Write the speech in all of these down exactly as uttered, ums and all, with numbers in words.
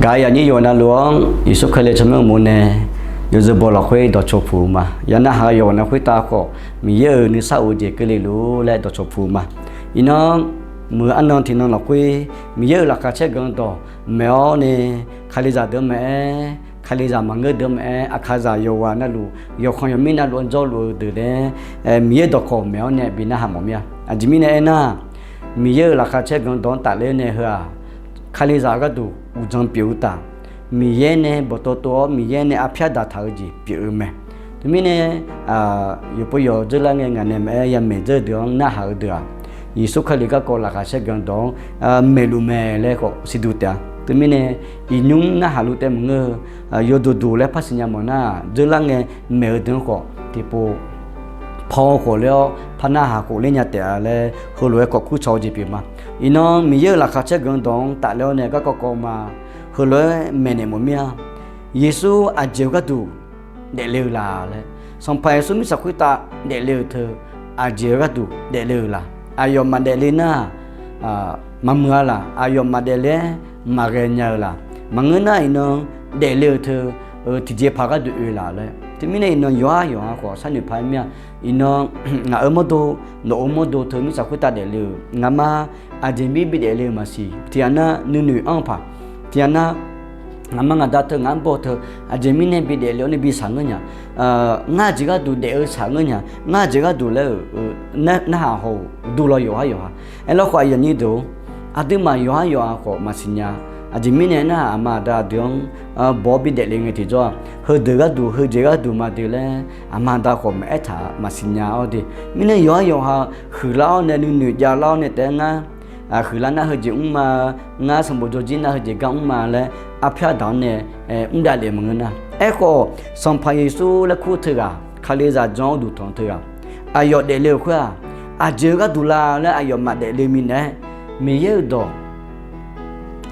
Gaq yaqnyir yawqha navluf-anr Yeqsur Kali tsawrmyanr uqmov nae yawzeu baw lafkhoer dawqcawq puq-eu ma. Yawqha narhaq-eu yawqghaq na khoertav khawf, Miqyaer-euq nuisar of-eu jeq keuvle luf-ur laer dawqcawq puq-eu ma. Iqnan, muiq-eu arnan tiqnan lafkhoer Miqyaer-euq laqkhaq caerganq dawq maeq-awr nae, Kalizaq deuq-anr maqaer, Kalizaq maqngeur deuq-anr maqaer, aqkaqzaq yawqghaq navluf yawqkhanq yawqmir navluf-anr jawrluf-eu deuq nae, Miqyaer dawqkawq maeq-awr nae bi narhaq mawf mir-a. Aqjeq mirnae aernar, Miqyaer-euq laqkhaq caerganq dawq-anr tafler-awr nae heu-aq, Kalizaq gharduq uqdzan pyeuf-eu taf, Miqyaer nae bawqtawv tov-awr Miqyaer nae arpyar daqtaq-eu jeq pyeuf-eu mae. Teumirnae, yawqpov yawq dzeurlar ngae ngaq nae maqaer, yamaeq dzeur-eu deuq-anr narhaq-eu deuq-aq, Yeqsur Kali garkawv laqkhaq caerganq dawq-anr maeqluf mae laer khawf siqduq taef-a. Teumirnae, iqnymr narhaq luf taef maqngeur-eu, yawduq duq laer par siqnya mawf nar-aq, dzeurlar ngae maeq-eu deuq-anr khawf tiqpov paw khawf ler-awr par narhaq khawf ler nya taef-a laer heulof-aer khawf kur caw-eu jeq pyeuf ma. Iqnan Miqyaer-euq laqkhaq caerganq dawq-anr tafler-awr nae garkawv kawv ma. Heulof-aer maeqnaeq mawf mir-a. Yeqsur aqjeq-eu gharduq daefle-eu la laer, Sanqpaq Yeqsur mirtsaq khoertav daefle-euq teu aqjeq-eu gharduq daefle-eu la? Aqyawf maqdaef le nar-aq, maqmuiq-a laq? Aqyawf maqdaef le-aer maqghae nya-eu laq? Maqngeur nar, iqnan daefle-euq teu tiqjeqpaq gharduq oe laf laer. Teumirnae iqnan yawqhar yawqha khawf sharnoeq paq-aer mir-a. Iqnan ngaq-euq mawrdo, nawq-euq mawrdo teu mirtsaq khoertav daefle-euq ngamar aqjeq mir bi daefle-euq maqsiq. Tiqghaq nar nuinoeq anr-eu paq, tiqghaq nar ngaqma ngaqda teu ngaq-anr baw teu aqjeq mirnae bi daefle-awr nae bi shaq ngeur nya. Ngar aqjeq gharduq daef-eu shaq ngeur nya. Ngar aqjeq gharduq laer-euq narhaq haw-euq dur law yawqhar yawqha. Aerlawkhawf aqyuif aqnyir deuq-or, aqduimaf yawqhar yawqha khawf maqsiq nya. Aqjeq mirnae aernar-aq, aqma aqda deuq-anr baw-awr bi daefle ngae tiqjawr-aq, heudeuq gharduq heudeuq gharduq ma deuq laer aqma aqda khawf maqaer taq maqsiq nya-awr de. Mirnae yawqhar yawqha huiqlar-awr nae nuinoeq javlar-awr nae taef-aer ngar huiqlar nar heujeq mr ma, ngar sanqbof jawrjir nar heujeq gar mr ma laer arpyar daq-awr nae mr davlef maqngeur nar. Aerkhawf, Sanqpaq Yeqsur laer kur-eu teughaq, Kalizaq jan-awr uqduq tanq-eu teughaq, aqyawf daefle-euq khoer-aq, aqjeq-eu gharduq la laer aqyawf maqdaef le minav-aer, Miqyaer-euq dawq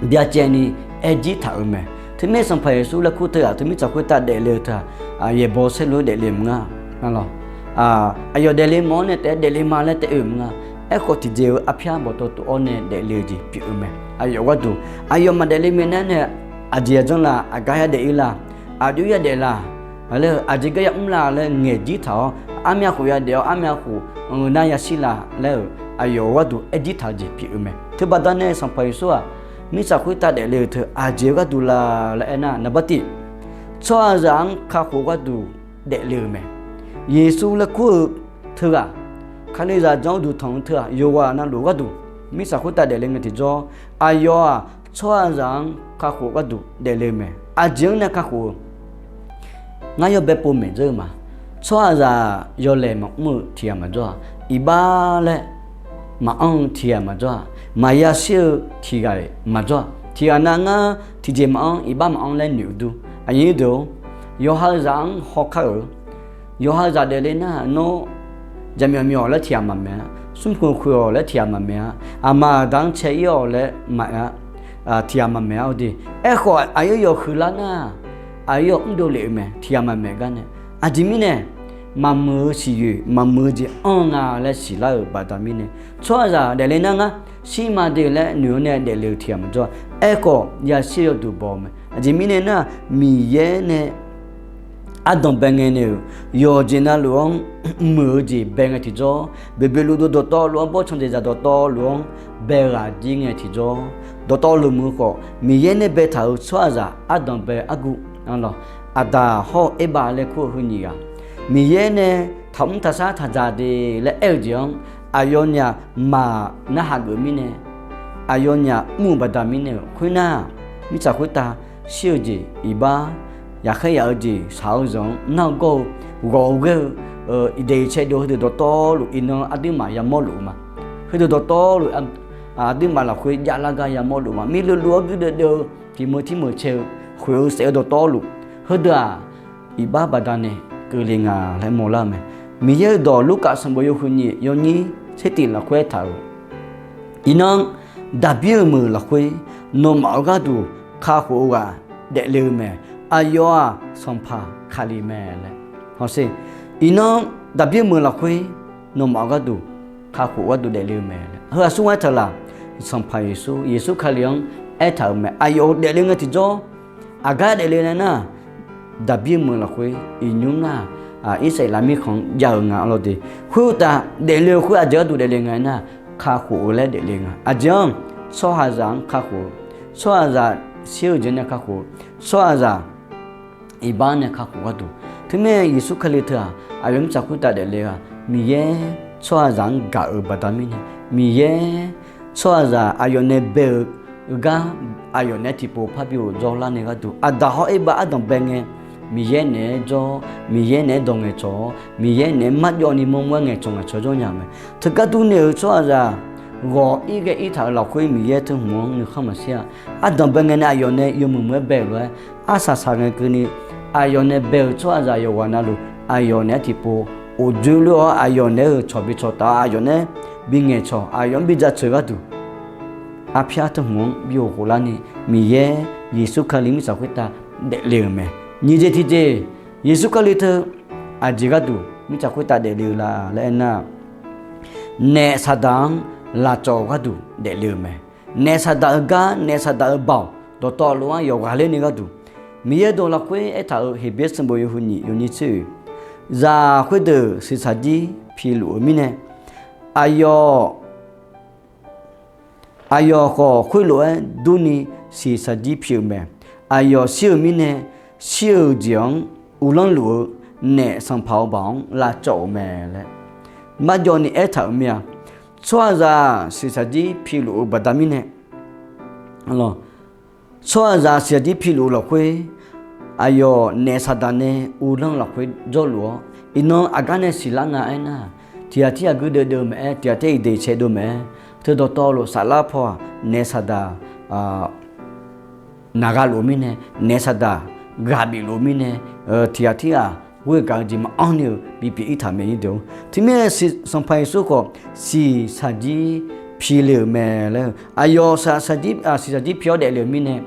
byacaevni aer jir taq-euq mae. Teumirnae Sanqpaq Yeqsur laer kur teughaq teu mirtsaq khoertav daefle-eu teu-aq, yaeqbawq saerlu-aer daefle maqnga. Aqyawf daefle mawf-awr nae taef-aer daefle ma laer taef oe maqnga. Aerkhawf, tiqjeq-eu arpyar bawqtawv tov-awr nae daefle-eu jeq pyeuf-eu mae. Aqyawf gharduq, aqyawf maqdaef le minav-aer nae, aqjeq yadzanr la, aqgar yadaef ir la, aqjox yadaef la, laer-eu aqjeq gar yamr la laer ngaeq jir taq-awr, armyav khof yadaef-awr armyav khof nar yashir la laer-euq aqyawf-eu gharduq aer jir taq-eu jeq pyeuf-eu mae. Teubaqda nae Sanqpaq Yeqsur-aq, mirtsaq khoertav daefle-eu teu aqjeq-eu gharduq la laer aernar, naqbar tiv, tsawrhaqzaq-anr kakhof gharduq daefle-eu mae. Yeqsur laer kur-eu teughaq, Kalizaq jan-awr uqduq tanq-eu teughaq, yawqghaq navluf gharduq mirtsaq khoertav daefle ngae tiqjawr, aqyawf-aq, tsawrhaqzaq-anr kakhof gharduq daefle-eu mae. Aqjeq-anr nae kakhof-eu, ngar yawbae pov maeq dzeur-eu ma. Tsawrhaqzaq yawlaeq maqmr-eu tiqghaq maqjawr-aq, iqbax laer maqanr-eu tiqghaq maqjawr-aq, maqya shir-eu tiqghaq maqjawr-aq, tiqghaq nav ngar tiqjeq maqanr, iqbax maqanr laer noeq-eu dur. Aqyuif aqnyir deuq-or, yawqha-eu zaq-anr hawkar-euq, yawqha-eu zaq daefle nar, nawr jaqmyawf myawf laer tiqghaq maqmaeq-a, smrkhoeq khoeq-awq laer tiqghaq maqmaeq-a, aqma aqda-anr cae ir-awq laer maqaer-a, tiqghaq maqmaeq-a ur de. Aerkhawf, aqyawf yawf huiqlar nar, aqyawf mrdov lef-eu mae, tiqghaq maqmaeq gar nae. Aqjeq mirnae, maqmuiq-eu siqyoeq maqmuiq-eu jeq anr nga laer siqlar-euq baqda mirnae, tsawrhaqzaq daefle nar ngar shir ma de laer noeq-awr nae daefle-eu tiqghaq maqjawr-a. Aerkhawf, yashir yawduq baw-eu mae. Aqjeq mirnae nar, Miqyaer nae ardanq bae ngae nae-euq, yawqjeq navluf-anr muiq-eu jeq bae ngae tiqjawr, boeqboeq luf dov dawqtawvluf-anr bawrtsanq jeqzaq dawqtawvluf-anr bae ghaq jir ngae tiqjawr, dawqtawvluf muiq-eu khawf, Miqyaer nae baetaq-euq tsawrhaqzaq ardanq bae argu, aqdaq hawr-eu Erbav laer kur-eu heu nyiq ghaq, Miqyaer nae taqmr taqshar taqdzaq de laer aer-eu jeq-anr aqyawfnyaf maq narhaq geuf mirnae, aqyawfnyaf mr-euq baqda mirnae-euq khoernar, mirtsaq khoertav shir-eu jeq iqbax, yaqkhaer yaf-eu jeq shaq-eu zanq-anr nar-eu gawr-eu, ghawq-eu ghaer-eu, iqdaeq iqcae dov heudeuq dawqtawvluf iqnan aqduimaf yamawrluf-eu ma. Heudeuq dawqtawvluf aqduimaf lafkhoer javlar gar yamawrluf ma. Mirluf luf-awr guirdeuv deuv-eu tiqmeuq tirmeuq cae-eu khoeq-eu saef-eu dawqtawvluf, heudeuq-aq, iqbax baqdanae keuvle nga laer mawrlar-eu mae. Miqyaer-euq dawq Lurkaf sanqbof yawhuiq nyiq yawnyir tser tif lafkhoer aertaq-euq, iqnan, Daqbir-euq meuq lafkhoer nawmaf-euq gharduq kakhof-eu ghaq daefle-eu mae. Aqyawf-aq, Sanqpaq Kali mae laer. Hawsher, iqnan, Daqbir-euq meuq lafkhoer nawmaf-euq gharduq kakhof gharduq daefle-eu mae. Heu aqsur ghae taqlaq, Sanqpaq Yeqsur, Yeqsur Kali-anr aertaq-euq mae. Aqyawf-euq daefle ngae tiqjawr, aqgar daefle nae nar, Daqbir-eu meuq lafkhoer iqnymr nar, Irsaqleqlav mirkhanq-anr jav-eu nga arlawr de. Khoeruqtaf daefle-eu khoer aqjeq gharduq daefle nga aernar, kakhof-eu laer daefle nga. Aqjeq-anr tsawrhaqzaq-anr kakhof-eu, tsawrhaqzaq shir-eu jeq nae kakhof-eu, tsawrhaqzaq iqbax nae kakhof gharduq. Teumirnae Yeqsur Kali teu-aq, aqyawf mirtsaq khoertav daefle-eu-aq, Miqyaer tsawrhaqzaq-anr gaq-euq baqda mirnae, Miqyaer tsawrhaqzaq aqyawf nae bae-eu gar, aqyawf naeq-aer tiqpov parbi-eu jawrlar nae gharduq, aqdaq hawr erbav ardanq bae ngae, Miqyaer naeq-aer jawr-awr, Miqyaer naeq-aer dawq ngaeqcawq-awr, Miqyaer naeq-aer marjawv ni mawrmawr-aer ngaeqcawq ngaeqcawq jawr nya-eu mae. Teugar durni-euq tsawrhaqzaq ghawq ir ghae ir taq-euq lafkhoer Miqyaer teu hmq-anr nuikhanr maqshir-a. Ardanq bae ngae nae aqyawf nae yawmuiq muiq-aer bae-euq lof-aer, arsaq saq ngae keuvni, aqyawf nae bae-euq tsawrhaqzaq yawqghaq navluf, aqyawf naeq-aer tiqpov ghofdzoer lof-awr, aqyawf naeq-aer-euq cawq bi cawq taf-awr, aqyawf naeq-aer bi ngaeqcawq, aqyawf-anr bi jaceuq gharduq, arpyar teu hmq-anr bi ghofkhof larni, Miqyaer Yeqsur Kali mirtsaq khoertav daefle-euq mae. Nyiq jeq tiqjeq, Yeqsur Kali teu aqjeq gharduq mirtsaq khoertav daefle-eu la laer aernar, naef saqdaq-anr lavcawv-eu gharduq daefle-eu mae. Naef saqdaq-eu gar, naef saqdaq-eu baoq dawqtawvluf-anr yawqghaq ler ni gharduq, Miqyaer dawq lafkhoer aertaq-euq Heqbyaer sanqbof yawhuiq nyiq yawnyir tser-oe, zaq khoerdeuq shiqshaq jir piluf-eu mirnae, aqyawf aqyawf khawf khoerlof-aer durni shiqshaq jir pi-euq mae. Aqyawf shir-eu mirnae, shir-eu jeq-anr uvlanr luf-eu naef sanqpaq-eu baoq-anr lavcawv-euq mae laer marjawv ni aertaq-euq mir-a. Tsawrhaqzaq shiqshaq jir piluf-eu baqda mirnae, tsawrhaqzaq shiqshaq jir piluf-eu lafkhoer, aqyawf naef saqdaq nae uvlanr-eu lafkhoer jawrluf-awr, iqnan aqgar nae siqlar nga aernar, tiq ghaq tir aqgeu deuvdeuv maeq-aer, tiq ghaq tir iqdeq cae dov maeq-aer, teu dawqtawvluf saflar paw-aq, naef saqdaq naq gha luf-eu mirnae, naef saqdaq ghaq bif luf-eu mirnae, tiq ghaq tirghaq ghoer gaq-eu jeq maqanr ni-euq bipyeuf ir taq mae ir deuq-or. Teumirnae Sanqpaq Yeqsur khawf shiqshaq jir pi le-euq mae laer-eu aqyawf shiqshaq jir pi-awr daefle-euq mirnae,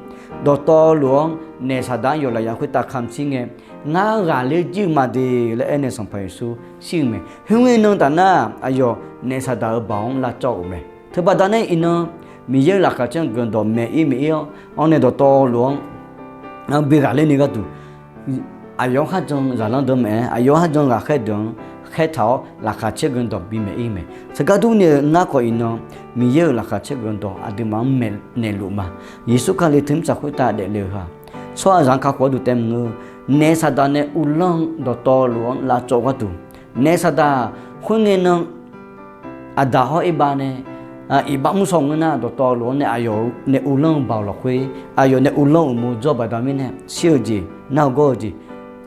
dawqtawvluf-anr naef saqdaq-anr yawqlaf yaf khoertav kamq shir ngae, ngar ghaqler jir-eu maqde laer aernae Sanqpaq Yeqsur shir-eu mae. Khoerngae nan taf nar, aqyawf naef saqdaq-euq baoq-anr lavcawv-euq mae. Teubaqda nae iqnan Miqyaer-euq laqkhaq caer-eu guiqlanq dawq maeq ir maeq ir-awr, anr nae dawqtawvluf-anr bi ghaqler ni gharduq, aqyawf-anr kharjan zaqlanr deuq maeq-aer, aqyawf-anr kharjan ghaqkhaer deuq-anr khaertaq-awr laqkhaq caer guiqlanq dawq bi maeq ir mae. Saqgar durni-eu ngar khawf iqnan Miqyaer-euq laqkhaq caer guiqlanq dawq aqduimaf-anr maeqnaeq luf ma. Yeqsur Kali teu mirtsaq khoertav daefle-eu heu-aq, tsawrhaqzaq-anr kakhof-awr duq taev mq-eu, naef saqdaq nae uvlanr-eu dawqtawvluf-anr lavcawv gharduq, naef saqdaq khoerngae nan aqdaq hawr erbav nae iqbax mr shaw ngeur nar, dawqtawvluf-anr nae aqyawf nae uvlanr-eu baoq lafkhoer, aqyawf nae uvlanr-eu uqmov jawr-eu baqda mirnae, shir-eu jeq, nar-eu gawr-eu jeq,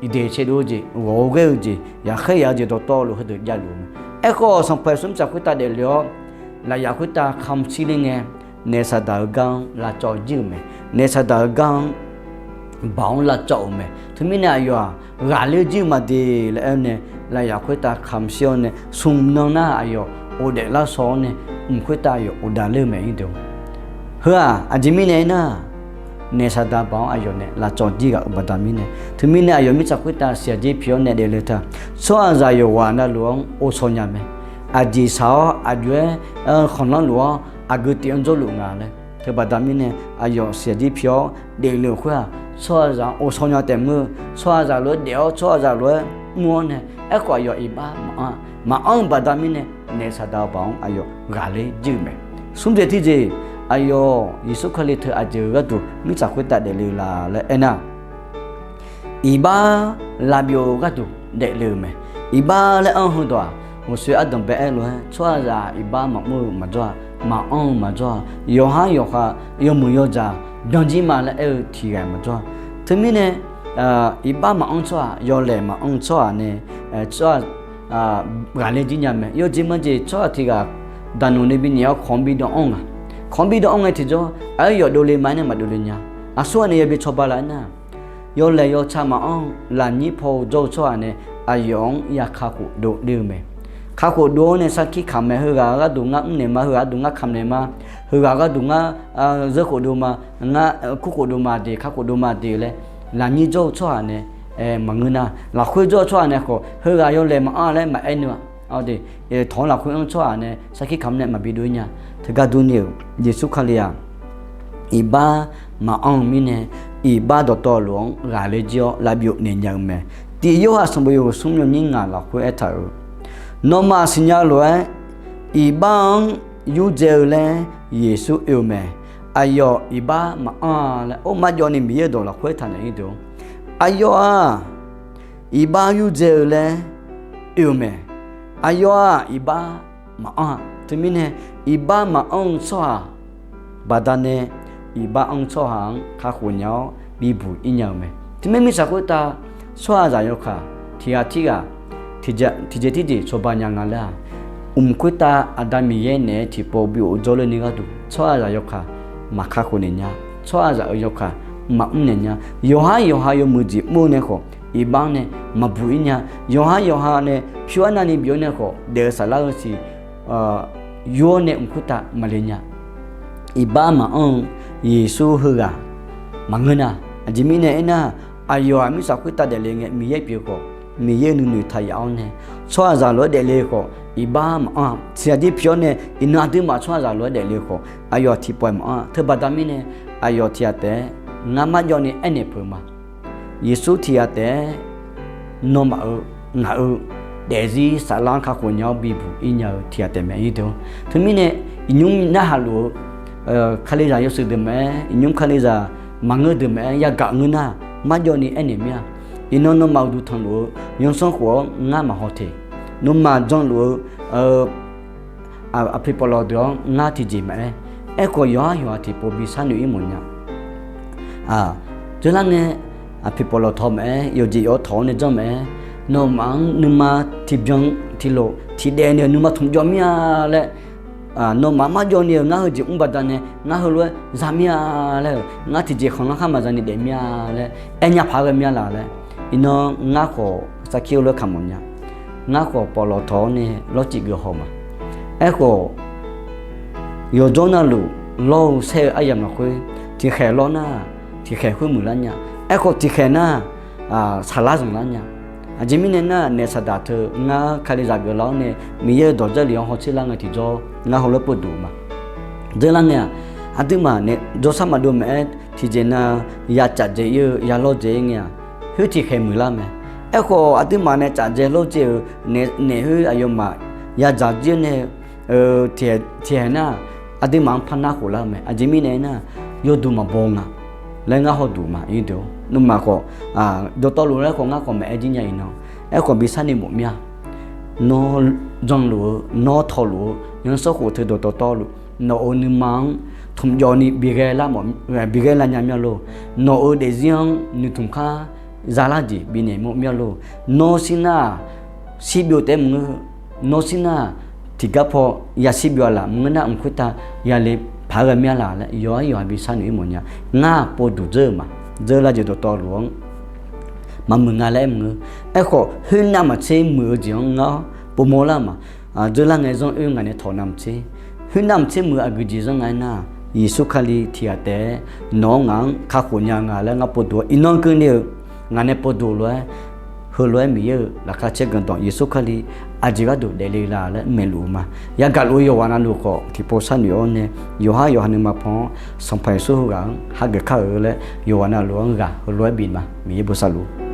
iqdeq cae dov-eu jeq, ghawq-eu ghaer-eu jeq, yaqkhaer yaf-eu jeq dawqtawvluf heudeuq javluf-eu mae. Aerkhawf Sanqpaq Yeqsur mirtsaq khoertav daefle-awr, lafyaf khoertav kamq shir ler ngae, naef saqdaq-eu gar-anr lavcawv jir-euq mae. Naef saqdaq-eu gar-anr baoq-anr lavcawv-euq mae. Teumirnae aqyawf-aq ghaqler jir-eu maqde laer aer-awr nae, lafyaf khoertav kamq shir-awr nae, smq nan nar aqyawf ghofdaef lar shaw-awr nae, mq khoertav aqyawf ghofdaef ler-eu mae ir deuq-or. Heu-aq aqjeq mirnae aernar, naef saqdaq baoq-anr aqyawf nae lavcawv jir ghaq-euq baqda mirnae, teumirnae aqyawf mirtsaq khoertav siqyaq jir pi-awr nae daefle-eu teu-aq, tsawrhaqzaq yawqghaq navluf-anr ghovshaw nya mae. Aqjeq shaq-awr aqjox-aer khanqlanr luf-awr aqgeu tif-anr jawrluf nga laer teubaqda mirnae, aqyawf siqyaq jir pi-awr daefle-euq khoer-aq, tsawrhaqzaq-anr ghovshaw nya taef mr-eu, tsawrhaqzaq lof-aer daef-awr tsawrhaqzaq lof-aer mr-awr nae, aerkhawf aqyawf iqbax maqanr-eu baqda mirnae, naef saqdaq-eu baoq-anr aqyawf ghaqler jir-euq mae. Smr jeq tiqjeq, aqyawf Yeqsur Kali teu aqjeq-eu gharduq mirtsaq khoertav daefle-eu la laer aernar, iqbax lavbyov-eu gharduq daefle-euq mae. Iqbax laer anr-eu heudawq-aq, hawqsoe ardanqbae-aer lof-aer tsawrhaqzaq iqbax maqmr-eu maqjawr-a, maqanr-eu maqjawr-a, yawqhar yawqkhav yawmuiq yawdzaq byanjir ma laer aer-eu tiqghaq maqjawr-a. Teumirnae iqbax maqanr tsawrhaq, yawlaeq maqanr tsawrhaq nae, tsawrhaq ghaqler jir nya mae. Yawjeq majeq tsawrhaq tiqghaq daqnoeq nae binyaef-awr kawq-anr bi dawv anr nga. Kawq-anr bi dawv anr ngae tiqjawr, aqyawf dovle ma aernae maqdovle nya. Aqsurghaq nae yabi cawba laf aernar, yawlaeq yawtsaq maqanr-eu lafnyir paw-eu jawr-eu tsawrhaq nae aqyawf-anr ya kakhof dovler-eu mae. Kakhof dov-awr nae sarkir kamq mae, heughaq gharduq ngar mrnaeq ma, heughaq gharduq ngar kamq naeq ma, heughaq gharduq ngar zeur khof dov ma, ngar kur khof dov ma de, kakhof dov ma de laer lafnyir jawr-eu tsawrhaq nae maqngeur nar, lafkhoer jawr-eu tsawrhaq nae khawf heughaq yawlaeq maqanr laer maqaer nui-a. Tawq-anr lafkhoer anr tsawrhaq nae sarkir kamq nae maqbi dov-ir nya. Teugar durni-euq Yeqsur Kali-aq iqbax maqanr-eu mirnae, iqbax dawqtawvluf-anr ghaqler jir-awr lavbyov naeq nya-eu mae. Tiq Yorhaq sanqbof yawhuiq smr yawnyir ngaq lafkhoer aertaq-euq, nawmaf siqnya lof-aer iqbax-anr yurdzae-eu laer Yeqsur oe-eu mae. Aqyawf iqbax maqanr-a laer or marjawv ni Miqyaer-euq dawq lafkhoer aertaq naeq-ir deuq, aqyawf-aq iqbax yurdzae-eu laer oe-eu mae. Aqyawf-aq iqbax maqanr-a. Teumirnae, iqbax maqanr-eu tsawrhaq baqdanae, iqbax anr-eu tsawrhaq-anr kakhof nya-awr bibuq-ir nya-eu mae. Teumirnae mirtsaq khoertav tsawrhaqzaq yawkaq tiq ghaq tirghaq tiqjeq tirjeq cawba nya nga laer-aq, mq khoertav Aqda Miqyaer naeq-aer tiqpov bi of-eu jawrler ni gharduq tsawrhaqzaq yawkaq maqkakhof naeq nya. Tsawrhaqzaq-euq yawkaq maqmr naeq nya. Yawqhar yawqha yawmuiq jeq mr-eu nae khawf, iqbax-anr nae maqbuq-ir nya. Yawqhar yawqha nae pyur arnavni bif-awr nae khawf, daef-eu saflar-eu siq yur-awr nae mq khoertav maqle nya. Iqbax maqanr-eu Yeqsur heughaq maqngeur nar. Aqjeq mirnae aernar, aqyawf-aq mirtsaq khoertav daefle ngae Miqyaer pyeuf khawf, Miqyaer-euq nuinoeq taq yaf-awr nae, tsawrhaqzaq lof-aer daefle khawf iqbax maqanr-a. Tiq ghaq jir pi-awr nae iqnan aqduimaf tsawrhaqzaq lof-aer daefle khawf aqyawf tiqpawf-aer maqanr-a. Teubaqda mirnae, aqyawf tiq ghaq taef-aer ngar marjawv ni aernaeq peuq ma. Yeqsur tiq ghaq taef-aer nawmaf-euq ngaq-euq daefzir saflar-anr kakhof nya-awr bibuq-ir nya-eu tiq ghaq taef mae-ir deuq. Teumirnae, iqnymr narhaq luf-eu kalizaq yawshuif deuq maqaer, iqnymr kalizaq maqngeur deuq maqaer, yagaq ngeur nar, marjawv ni aernaeq mir-a. Iqnan nawmaf uqduq tanqluf-eu zanrsanrkhof-anr ngar maqhaw teq. Nawmaf janluf-eu aqpiq pawflawq deuq-anr ngar tiqjeq maqaer. Aerkhawf, yawqhar yawqha tiqpov bi sharnoeq-ir mawfnya. Dzeurlar ngae, aqpiq pawflawq tawq maqaer, yawqjeq yawq tawq-awr nae janr maqaer, nawmaf-anr nuima tiqbyan tiqlof tiqdaef nae-euq nuima tmqjawv mir-a laer, nawmaf-anr marjawv ni-euq ngar heujeq mr baqdanae ngar heulof-aer za mir-a laer-euq, ngar tiqjeq khanqlanr khar maqza ni daef mir-a laer aernya paq-aer ghae mir-a laf laer, iqnan ngar khawf sarkir-eu lof-aer kamq mawfnya. Ngar khawf pawflawq tawq-awr nae lawrcif geuf haw ma. Aerkhawf, yawqjawr navluf lawr-eu saer-eu aryamq lafkhoer, tiqkhaeq lawr nar, tiqkhaeq khoer muiqlar nya. Aerkhawf tiqkhaeq nar, saqlar zanqlar nya. Aqjeq mirnae nar, naef saqdaq teu ngar kalizaq geuflar-awr nae Miqyaer-euq dawq Jarlif-anr hawtser lar ngae tiqjawr ngar heulof-aer pov duq-eu ma. Dzeurlar ngae-aq, aqduimaf naef jawrshar maqdov maqaer, tiqjeq nav ya caf dzae-ir-eu ya lawr dzae-ir ngae-aq, khoer tiqkhaeq muiqlar mae. Aerkhawf aqduimaf nae caf dzae lawr dzae-euq naef khoer aqyawfmaf ya dzaq jir-awr nae tiqkhaeq nar, aqduimaf-anr par nar khof lar-eu mae. Aqjeq mirnae aernar, yawduq maqbaw nga laer ngar hawduq ma-ir deuq. Nawmaf khawf, dawqtawvluf laer khawf ngar khawf maqaer jir nya iqnan. Aerkhawf bi sharnoeq mawf mir-a. Nawr janluf-eu, nawr tawqluf-eu zanrsanrkhof teu dawqtawvluf, nawq-euq nuima-anr tmqjawv ni bighae lar nya mir-a lor. Nawq-euq daefzir-anr noeqtmq khar zalar jeq bifnaeq mawf mir-a lor. Nawr shir nar-aq, shirbyov taef-aer maqngeur. Nawr shir nar-aq, tiqgar paw ya shirbyov-a laf maqngeur nar, mq khoertav yale paq-aer ghae mir-a laf laer yawqhar yawqha bi sharnoeq-ir mawfnya. Ngar-aq povduq dzeur-euq ma. Dzeurlar jeq dawqtawvluf-anr maqmuiq nga laer aer maqngeur. Aerkhawf khoer navmaqtser muiq-eu jeq-anr ngar povmawr lar ma. Dzeurlar ngae zanr oer ngaq nae tawq navmaqtser, khoer navmaqtser muiq-eu aqgeujeq zanr nga aernar, Yeqsur Kali tiqghaq taef-aer nawq-anr ngaq-anr kakhof nya nga laer ngar povduq-awr iqnan keuvni-eu ngaq nae povduq lof-aer, heulof-aer Miqyaer-euq laqkhaq caer ganqdawq Yeqsur Kali aqjeq gharduq daefle la laer maeqluf-eu ma. Yagaq luf-eu yawqghaq navluf khawf tiqpov sharnoeq-awr nae, yawqhar yawqha nuima pan-awr Sanqpaq Yeqsur heughaq-anr hageuf kar-eu laer yawqghaq navluf-anr ghaq heulof-aer bif ma. Miqyaer bosav luf.